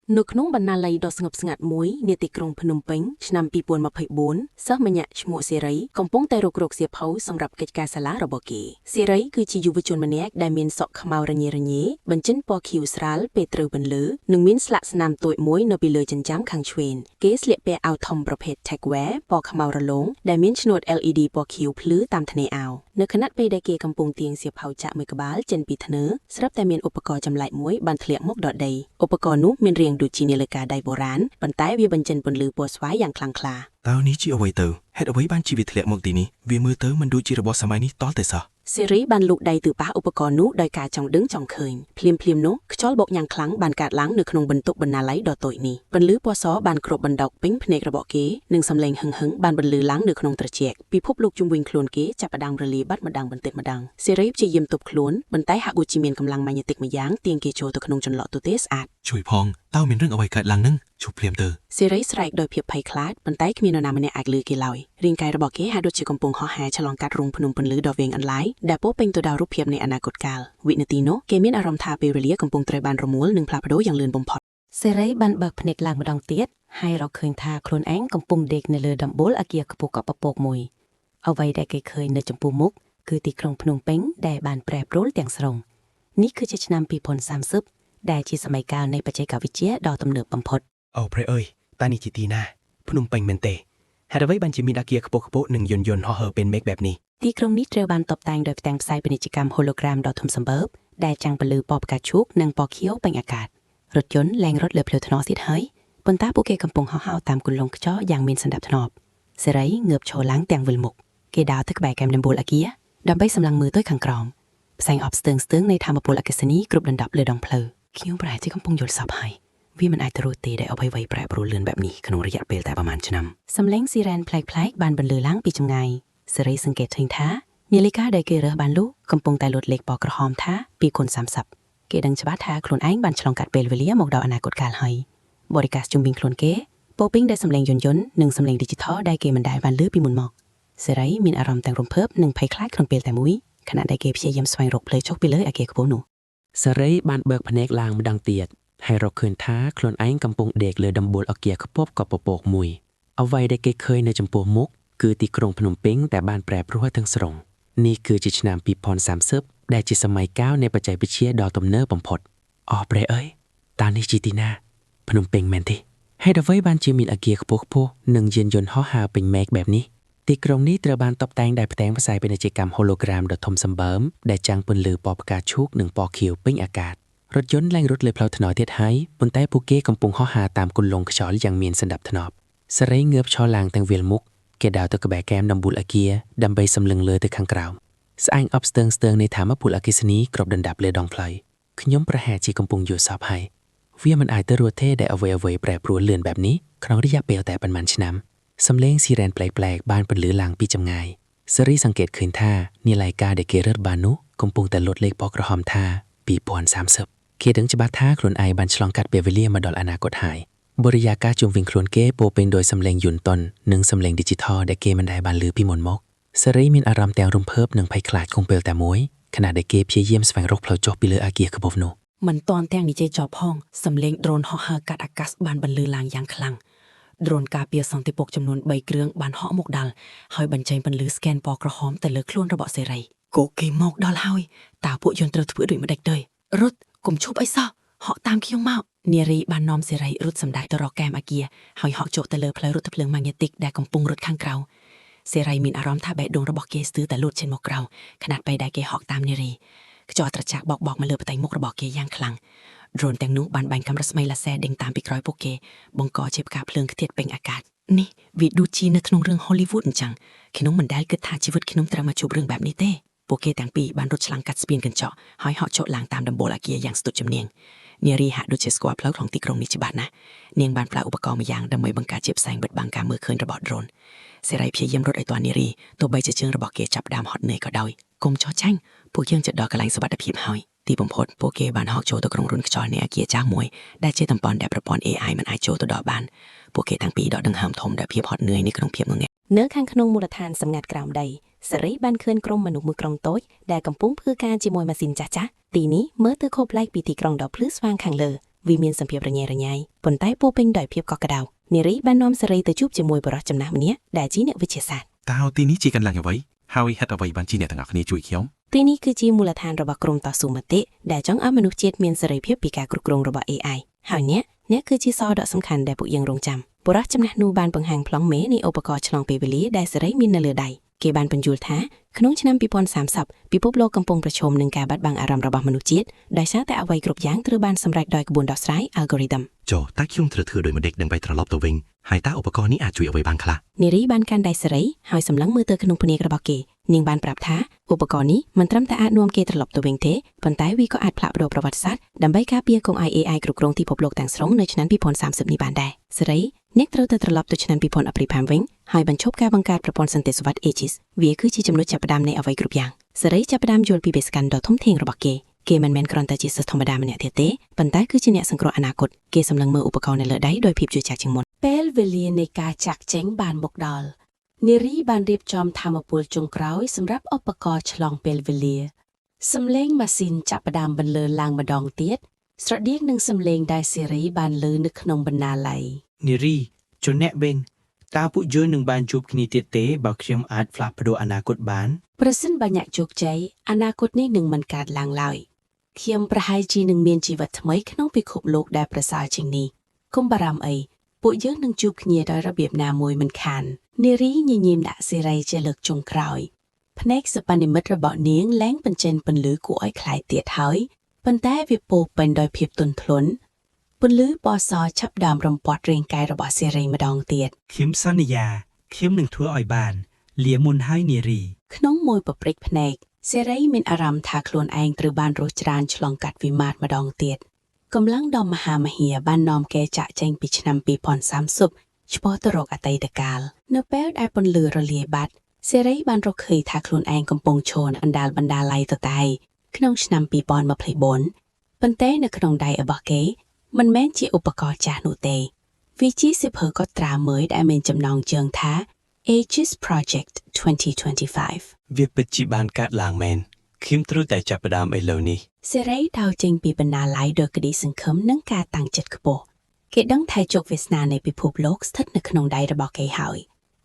នៅក្នុងបណ្ណាល័យដ៏ស្ងប់ស្ងាត់មួយនាទីក្រុងភ្នំពេញឆ្នាំ2024សិស្សម្នាក់ឈ្មោះសេរីកំពុងតែរុករកសៀវភៅសម្រាប់កិច្ចការសាលារបស់គេសេរីគឺជាយុវជនម្នាក់ដែលមានសក់ខ្មៅរញ៉េរញ៉េបញ្ចិនពណ៌ខៀវស្រាលពេលត្រូវពន្លឺនិងមានស្លាកស្នាមតូចមួយនៅពីលើចិញ្ចើមខាងឆ្វេងគេស្លៀកពាក់អាវធំប្រភេទ Techwear ពណ៌ខ្មៅរលោងដែលមានឈ្នួត LED ពណ៌ខៀវភ្លឺតាមធ្នេអាវនៅខណៈពេលដែលគេកំពុងទាញសៀវភៅចាក់មួយក្បាលចេញពីធ្នើស្រាប់តែមានឧបករណ៍ចម្លែកមួយបានធ្លាក់មកដល់ដីឧបករណ៍នោះមានរាងដូចជានាឡិកាដៃបុរាណប៉ុន្តែវាបញ្ចេញពន្លឺពណ៌ស្វាយយ៉ាងខ្លាំងក្លា តើនេះជាអ្វីទៅហេតុអ្វីបានជាវាធ្លាក់មកទីនេះវាមើលទៅមិនដូចជារបស់សម័យនេះតល់តែសោះ សេរីបានលូកដៃទៅប៉ះឧបករណ៍នោះដោយការចង់ដឹងចង់ឃើញភ្លាមភ្លាមនោះខ្យល់បោកយ៉ាងខ្លាំងបានកើតឡើងនៅក្នុងបន្ទប់បណ្ណាល័យដ៏តូចនេះពន្លឺពណ៌សបានគ្របបណ្ដុកពេញភ្នែករបស់គេនិងសំឡេងហឹងហឹងបានបន្លឺឡើងនៅក្នុងត្រចៀកពិភពលោកជុំវិញខ្លួនគេចាប់ផ្ដើមរលាយបាត់ម្ដងបន្តិចម្ដងសេរីព្យាយាមទប់ខ្លួនប៉ុន្តែហាក់ដូចជាមានកម្លាំងម៉ាញេទិកម្យ៉ាងទាញគេចូលទៅក្នុងចន្លក់ទទេស្អាត ជួយផងតើមានរឿងអ្វីកើតឡើងនឹងជប់ភ្លាមទៅ សេរីស្រែកដោយភាពភ័យខ្លាចប៉ុន្តែគ្មាននរណាម្នាក់អាចឮគេឡើយរាងកាយរបស់គេហាក់ដូចជាកំពុងហោះហើរឆ្លងកាត់រូងភ្នំពន្លឺដ៏វែងអន្លាយដែលពោរពេញទៅដោយរូបភាពនៃអនាគតកាលវិនាទីនោះគេមានអារម្មណ៍ថាពេលវេលាកំពុងត្រូវបានរមួលនិងផ្លាស់ប្ដូរយ៉ាងលឿនបំផុត សេរីបានបើកភ្នែកឡើងម្ដងទៀតហើយរកឃើញថាខ្លួនឯងកំពុងដេកនៅលើដំបូលអគារខ្ពស់កប់ពពកមួយអ្វីដែលគេឃើញនៅចំពោះមុខគឺទីក្រុងភ្នំពេញដែលបានប្រែប្រួលទាំងស្រុងនេះគឺជាឆ្នាំ2030ដែលជាសម័យកាលនៃបច្ចេកវិទ្យាដ៏ទំនើបបំផុត អូព្រះអើយតើនេះជាទីណាភ្នំពេញមែនទេហេតុអ្វីបានជាមានអគារខ្ពស់ៗនិងយន្តយន្តហោះហើរពេញមេឃបែបនេះ ទីក្រុងនេះត្រូវបានតុបតែងដោយផ្ទាំងផ្សាយពាណិជ្ជកម្ម hologram ដ៏ធំសម្បើមដែលចាំងពន្លឺពណ៌ផ្កាឈូកនិងពណ៌ខៀវពេញអាកាសរថយន្តឡើងរត់លើផ្លូវថ្នល់ទៀតហើយប៉ុន្តែពួកគេកំពុងហោះហើរតាមគន្លងខ្យល់យ៉ាងមានសណ្ដាប់ធ្នាប់សេរីងើបឈរឡើងទាំងវិលមុខគេដើរទៅក្បែរកែមដំបូលអគារដើម្បីសម្លឹងមើលទៅខាងក្រោមផ្សែងអបស្ទើងស្ទើងនៃធម្មពលអគ្គិសនីគ្រប់ដណ្ដប់លើដងផ្លូវខ្ញុំប្រហែលជាកំពុងយល់សប្តិហើយវាមិនអាចទៅរួចទេដែលអ្វីៗប្រែប្រួលលឿនបែបនេះក្នុងរយៈពេលតែប្រហែលឆ្នាំសំឡេងស៊ីរ៉ែនប្លែកៗបានបន្លឺឡើងពីចម្ងាយ សេរីសង្កេតឃើញថានាឡិកាដែលគេរើសបាននោះកំពុងតែលោតលេខពណ៌ក្រហមថា2គុណ30គេដឹងច្បាស់ថាខ្លួនឯងបានឆ្លងកាត់ពេលវេលាមកដល់អនាគតកាលហើយបរិកាសជុំវិញខ្លួនគេពោរពេញដោយសំឡេងយន្តយន្តនិងសំឡេងឌីជីថលដែលគេមិនដែលបានឮពីមុនមកសេរីមានអារម្មណ៍ទាំងរំភើបនិងភ័យខ្លាចក្នុងពេលតែមួយខណៈដែលគេព្យាយាមស្វែងរកផ្លូវចុះពីលើអគារខ្ពស់នោះ សេរីបានបើកភ្នែកឡើងម្ដងទៀតហើយរកឃើញថាខ្លួនឯងកំពុងដេកលើដំបូលអគារខ្ពស់កប់ពពកមួយអ្វីដែលគេឃើញនៅចំពោះមុខគឺទីក្រុងភ្នំពេញដែលបានប្រែប្រួលទាំងស្រុងនេះគឺជាឆ្នាំ2030ដែលជាសម័យកាលនៃបច្ចេកវិទ្យាដ៏ទំនើបបំផុតអស់ព្រះអើយតើនេះជាទីណាភ្នំពេញមែនទេហេតុអ្វីបានជាមានអគារខ្ពស់ខ្ពស់និងយានយន្តហោះហើរពេញមេឃបែបនេះទីក្រុងនេះត្រូវបានតុបតែងដោយផ្ទាំងផ្សាយពាណិជ្ជកម្ម hologram ដ៏ធំសម្បើមដែលចាំងពន្លឺពណ៌ផ្កាឈូកនិងពណ៌ខៀវពេញអាកាស រថយន្តឡើងរត់លើផ្លូវថ្នល់ទៀតហើយប៉ុន្តែពួកគេកំពុងហោះហើរតាមគន្លងខ្យល់យ៉ាងមានសណ្ដាប់ធ្នាប់សេរីងើបឈរឡើងទាំងវាលមុខគេដើរទៅក្បែរកែមដំបូលអគារដើម្បីសម្លឹងលើទៅខាងក្រោមស្អែងអបស្ទើងស្ទើងនៃធម្មពលអគ្គិសនីគ្របដណ្ដប់លើដងផ្លូវខ្ញុំប្រហែលជាកំពុងយល់សប្តិហើយវាមិនអាចទៅរួចទេដែលអ្វីអ្វីប្រែប្រួលលឿនបែបនេះក្នុងរយៈពេលតែប៉ុន្មានឆ្នាំសំឡេងស៊ីរ៉ែនប្លែកៗបានពន្លឺឡើងពីចម្ងាយសេរីសង្កេតឃើញថានាឡិកាដែលគេរត់បាននោះកំពុងតែលោតលេខពណ៌ក្រហមថា2030 គេដឹងច្បាស់ថាខ្លួនឯងបានឆ្លងកាត់ពេលវេលាមកដល់អនាគតហើយបរិយាកាសជុំវិញខ្លួនគេពោរពេញដោយសំឡេងយន្តតុននិងសំឡេងឌីជីថលដែលគេមិនដែលបានឮពីមុនមកសេរីមានអារម្មណ៍ទាំងរំភើបនិងភ័យខ្លាចក្នុងពេលតែមួយខណៈដែលគេព្យាយាមស្វែងរកផ្លូវចុះពីលើអគារខ្ពស់នោះ មិនតាន់ទាំងនិយាយចប់ផងសំឡេងដ្រូនហោះហើរកាត់អាកាសបានបន្លឺឡើងយ៉ាងខ្លាំងដ្រូនការពារសន្តិសុខចំនួន3គ្រឿងបានហក់មកដល់ហើយបញ្ចេញពន្លឺស្កេនពណ៌ក្រហមទៅលើខ្លួនរបស់សេរីគោគេមកដល់ហើយតើពួកយើងត្រូវធ្វើដូចម្តេចទៅរត់កុំឈប់អីសោះហក់តាមខ្ញុំមកនារីបាននាំសេរីរត់សម្ដែងទៅរកកែមអាគារហើយហក់ចូលទៅលើផ្លូវរថភ្លើងម៉ាញេទិកដែលកំពុងរត់ខាងក្រៅសេរីមានអារម្មណ៍ថាបេះដូងរបស់គេស្ទើរតែលូតចេញមកក្រៅខណៈពេលដែលគេហក់តាមនារីខ្យល់ត្រជាក់បោកបោកមកលើផ្ទៃមុខរបស់គេយ៉ាងខ្លាំង ដ្រូនទាំងនោះបានបាញ់កាំរស្មីឡាសែដេញតាមពីក្រោយពួកគេបង្កជាផ្កាភ្លើងខ្ទាតពេញអាកាសនេះវាដូចជានៅក្នុងរឿង Hollywood អញ្ចឹងខ្ញុំមិនដែលគិតថាជីវិតខ្ញុំត្រូវមកជួបរឿងបែបនេះទេពួកគេទាំងពីរបានរត់ឆ្លងកាត់ស្ពានកញ្ចក់ហើយហក់ចុះឡើងតាមដំបូលអគារយ៉ាងស្ទាត់ជំនាញនារីហាក់ដូចជាស្គាល់ផ្លូវក្នុងទីក្រុងនេះច្បាស់ណាស់នាងបានប្រើឧបករណ៍ម្យ៉ាងដើម្បីបង្កើតជាផ្សែងបិទបាំងការមើលឃើញរបស់ដ្រូនសេរីព្យាយាមរត់ឲ្យទាន់នារីទោះបីជាជើងរបស់គេចាប់ផ្ដើមហត់នឿយក៏ដោយកុំចោះចាញ់ពួកយើងจะដល់កន្លែងសុវត្ថិភាពហើយទីបំផុតពួកគេបានហក់ចូលទៅក្នុងរន្ធខ្យល់នៃអគារចាស់មួយដែលជាតំបន់ដែលប្រព័ន្ធ AI មិនអាចចូលទៅដល់បានពួកគេទាំងពីរដកដង្ហើមធំដោយភាពហត់នឿយនៅក្នុងភាពងងឹត នៅខាងក្នុងមូលដ្ឋានសម្ងាត់ក្រោមដីសេរីបានឃើញក្រុមមនុស្សមួយក្រុមតូចដែលកំពុងធ្វើការជាមួយម៉ាស៊ីនចាស់ៗទីនេះមើលទៅខុសប្លែកពីទីក្រុងដ៏ភ្លឺស្វាងខាងលើ វាមានសម្ភាររញ៉េរញ៉ៃប៉ុន្តែពោរពេញដោយភាពកក់ក្ដៅនារីបាននាំសេរីទៅជួបជាមួយបុរសចំណាស់ម្នាក់ដែលជាអ្នកវិទ្យាសាស្ត្រ តើទីនេះជាកន្លែងអ្វីហើយហេតុអ្វីបានជាអ្នកទាំងអស់គ្នាជួយខ្ញុំ ទីនេះគឺជាមូលដ្ឋានរបស់ក្រុមតស៊ូមតិដែលចង់ឲ្យមនុស្សជាតិមានសេរីភាពពីការគ្រប់គ្រងរបស់ AI ហើយអ្នកអ្នកគឺជាសោដ៏សំខាន់ដែលពួកយើងរងចាំបុរសចំណាស់នោះបានបង្ហាញប្លង់មេនៃឧបករណ៍ឆ្លងពេលវេលាដែលសេរីមាននៅលើដៃគេបានបញ្យល់ថាក្នុងឆ្នាំ2030ពិភពលោកកំពុងប្រឈមនឹងការបាត់បង់អារម្មណ៍របស់មនុស្សជាតិដោយសារតែអ្វីគ្រប់យ៉ាងត្រូវបានសម្រេចដោយក្បួនដោះស្រាយ algorithm ចុះតើខ្ញុំត្រូវធ្វើដូចម្តេចដើម្បីត្រឡប់ទៅវិញហើយតើឧបករណ៍នេះអាចជួយអ្វីបានខ្លះ នារីបានកាន់ដៃសេរីហើយសម្លឹងមើលទៅក្នុងភ្នែករបស់គេនាងបានប្រាប់ថាឧបករណ៍នេះមិនត្រឹមតែអាចនាំគេត្រឡប់ទៅវិញទេប៉ុន្តែវាក៏អាចផ្លាស់ប្ដូរប្រវត្តិសាស្ត្រដើម្បីការពារកុំឲ្យ AI គ្រប់គ្រងពិភពលោកទាំងស្រុងនៅឆ្នាំ2030នេះបានដែរសេរីអ្នកត្រូវតែត្រឡប់ទៅឆ្នាំ2025វិញហើយបញ្ឈប់ការបង្កើតប្រព័ន្ធសន្តិសុវត្ថិ Aegis វាគឺជាចំណុចចាប់ផ្ដើមនៃអ្វីគ្រប់យ៉ាងសេរីចាប់ផ្ដើមយល់ពីបេសកកម្មដ៏ធំធេងរបស់គេគេមិនមែនគ្រាន់តែជាសិស្សធម្មតាម្នាក់ទៀតទេប៉ុន្តែគឺជាអ្នកសង្គ្រោះអនាគតគេសម្លឹងមើលឧបករណ៍នៅលើដៃដោយភាពជឿជាក់ជាងមុន ពេលវេលានៃការចាក់ចែងបានមកដល់នារីបានរៀបចំធម្មពលចុងក្រោយសម្រាប់ឧបករណ៍ឆ្លងពេលវេលា សំឡេងម៉ាស៊ីនចាប់ផ្ដើមបន្លឺឡើងម្ដងទៀតស្រដៀងនឹងសំឡេងដែលសេរីបានឮនៅក្នុងបណ្ណាល័យ នារីជនអ្នកវិញតើពួកយើងនឹងបានជួបគ្នាទៀតទេបើខ្ញុំអាចផ្លាស់ប្ដូរអនាគតបាន ប្រសិនបើអ្នកជោគជ័យអនាគតនេះនឹងមិនកើតឡើងឡើយខ្ញុំប្រហែលជានឹងមានជីវិតថ្មីក្នុងពិភពលោកដែលប្រសើរជាងនេះកុំបារម្ភអីពួកយើងនឹងជួបគ្នាដោយរបៀបណាមួយមិនខាននារីញញឹមដាក់សេរីជាលើកចុងក្រោយភ្នែកសប្បនិមិត្តរបស់នាងលែងបញ្ចេញពន្លឺគួរឲ្យខ្លាចទៀតហើយប៉ុន្តែវាពោរពេញដោយភាពទន់ភ្លន់ពន្លឺពណ៌សឆាប់ដើមរំពាត់រាងកាយរបស់សេរីម្ដងទៀត ខ្ញុំសន្យាខ្ញុំនឹងធ្វើឲ្យបាន លាមុនហើយនារី ក្នុងមួយប្រព្រឹត្តភ្នែកសេរីមានអារម្មណ៍ថាខ្លួនឯងត្រូវបានរុះច្រានឆ្លងកាត់វិមាត្រម្ដងទៀតកម្លាំងដ៏មហាមហិមាបាននាំគេចាក់ចែងពីឆ្នាំ2030ឆ្ពោះទៅរកអតីតកាលនៅពេលដែលពន្លឺរលាយបាត់សេរីបានរកឃើញថាខ្លួនឯងកំពុងឈរនៅអណ្ដាលបណ្ដាល័យតតែក្នុងឆ្នាំ2024ប៉ុន្តែនៅក្នុងដៃរបស់គេមិនមែនជាឧបករណ៍ចាស់នោះទេវាជាសៀវភៅកត់ត្រាមួយដែលមានចំណងជើងថា Aegis Project 2025 វាពិតជាបានកើតឡើងមែនខ្ញុំត្រូវតែចាប់ផ្ដើមឥឡូវនេះ សេរីដើរចេញពីបណ្ណាល័យដោយក្តីសង្ឃឹមនិងការតាំងចិត្តខ្ពស់គេដឹងថាជោគវាសនានៃពិភពលោកស្ថិតនៅក្នុងដៃរបស់គេហើយ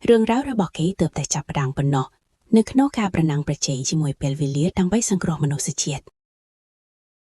រឿងរ៉ាវរបស់គេទើបតែចាប់ផ្ដើមប៉ុណ្ណោះនៅក្នុងការប្រណាំងប្រជែងជាមួយពេលវេលាដើម្បីសង្គ្រោះមនុស្សជាតិ។